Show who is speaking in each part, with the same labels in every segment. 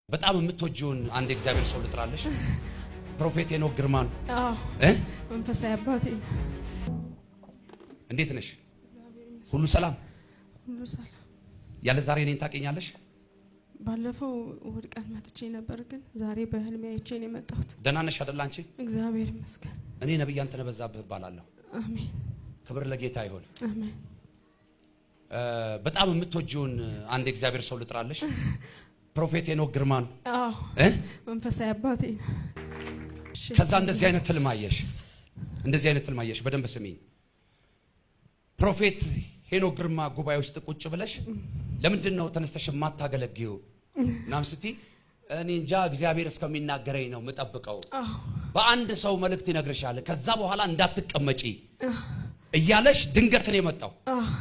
Speaker 1: በጣም የምትወጂውን አንድ የእግዚአብሔር ሰው ልጥራለሽ። Prophet ሄኖክ ግርማን።
Speaker 2: አዎ።
Speaker 1: እ
Speaker 2: መንፈሳዊ አባቴ ነው።
Speaker 1: እንዴት ነሽ?
Speaker 2: እግዚአብሔር ይመስገን።
Speaker 1: ሁሉ ሰላም?
Speaker 2: ሁሉ ሰላም።
Speaker 1: ያለ ዛሬ እኔን ታውቂኛለሽ?
Speaker 2: ባለፈው እሑድ ቀን መጥቼ ነበር፣ ግን ዛሬ በህልሜ አይቼ ነው የመጣሁት።
Speaker 1: ደህና ነሽ አይደል አንቺ?
Speaker 2: እግዚአብሔር ይመስገን።
Speaker 1: እኔ ነብይ አንተነህ በዛብህ እባላለሁ።
Speaker 2: አሜን።
Speaker 1: ክብር ለጌታ ይሁን።
Speaker 2: አሜን።
Speaker 1: በጣም የምትወጂውን አንድ የእግዚአብሔር ሰው ልጥራለሽ። Prophet ሄኖክ ግርማን።
Speaker 2: አዎ።
Speaker 1: እ
Speaker 2: መንፈሳዊ አባቴ ነው። እሺ።
Speaker 1: ከዛ እንደዚህ አይነት ህልም አየሽ። እንደዚህ አይነት ህልም አየሽ። በደንብ ስሚኝ። Prophet ሄኖክ ግርማ ጉባኤ ውስጥ ቁጭ ብለሽ ለምንድን ነው ተነስተሽ የማታገለግዪው ምናምን ስትይ፣ እኔ እንጃ፣ እግዚአብሔር እስከሚናገረኝ ነው የምጠብቀው። በአንድ ሰው መልእክት ይነግርሻል። ከዛ በኋላ እንዳትቀመጪ እያለሽ ድንገት እኔ መጣሁ።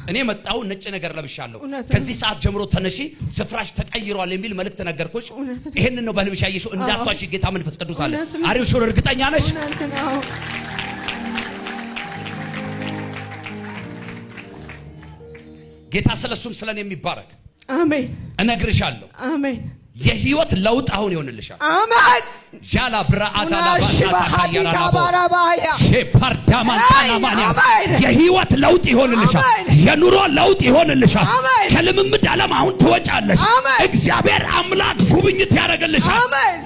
Speaker 1: እኔ መጣሁ፣ ነጭ ነገር ለብሻለሁ።
Speaker 2: እውነት ነው።
Speaker 1: ከዚህ ሰዓት ጀምሮ ተነሺ፣ ስፍራሽ ተቀይሯል የሚል መልእክት ነገርኩሽ።
Speaker 2: እውነት ነው።
Speaker 1: ይሄንን ነው በህልምሽ ያየሽው። እንዳትዋሺ ጌታ መንፈስ ቅዱስ አለ።
Speaker 2: እውነት ነው።
Speaker 1: Are you sure? እርግጠኛ ነሽ?
Speaker 2: እውነት ነው።
Speaker 1: ጌታ ስለሱም ስለኔ የሚባረክ።
Speaker 2: አሜን።
Speaker 1: እነግርሻለሁ።
Speaker 2: አሜን።
Speaker 1: የህይወት ለውጥ አሁን ይሆንልሻል።
Speaker 2: አሜን።
Speaker 1: ዣላ ብራአታ።
Speaker 2: ባራባያ።
Speaker 1: ሼፓርዳማንታናማንያ።
Speaker 2: አሜን።
Speaker 1: የህይወት ለውጥ ይሆንልሻል።
Speaker 2: አሜን።
Speaker 1: የኑሮ ለውጥ ይሆንልሻል።
Speaker 2: አሜን።
Speaker 1: ከልምምድ ዓለም አሁን ትወጫለሽ።
Speaker 2: አሜን።
Speaker 1: እግዚአብሔር አምላክ ጉብኝት ያደርግልሻል።
Speaker 2: አሜን፣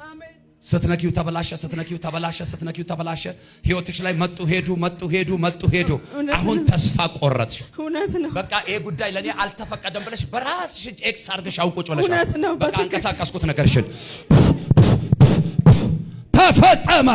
Speaker 2: አሜን።
Speaker 1: ስትነኪው ተበላሸ፣ ስትነኪው ተበላሸ፣ ስትነኪው ተበላሸ። ህይወትሽ ላይ መጡ ሄዱ፣ መጡ ሄዱ፣ መጡ ሄዱ።
Speaker 2: እውነት
Speaker 1: አሁን
Speaker 2: ነው።
Speaker 1: ተስፋ ቆረጥሽ።
Speaker 2: እውነት ነው።
Speaker 1: በቃ ይሄ ጉዳይ ለእኔ አልተፈቀደም ብለሽ በራስሽ እጅ X አድርገሽ አውቆጭ ብለሻል።
Speaker 2: እውነት ነው።
Speaker 1: በቃ
Speaker 2: በትክክል።
Speaker 1: አንቀሳቀስኩት፣ ነገርሽን ተፈጸመ።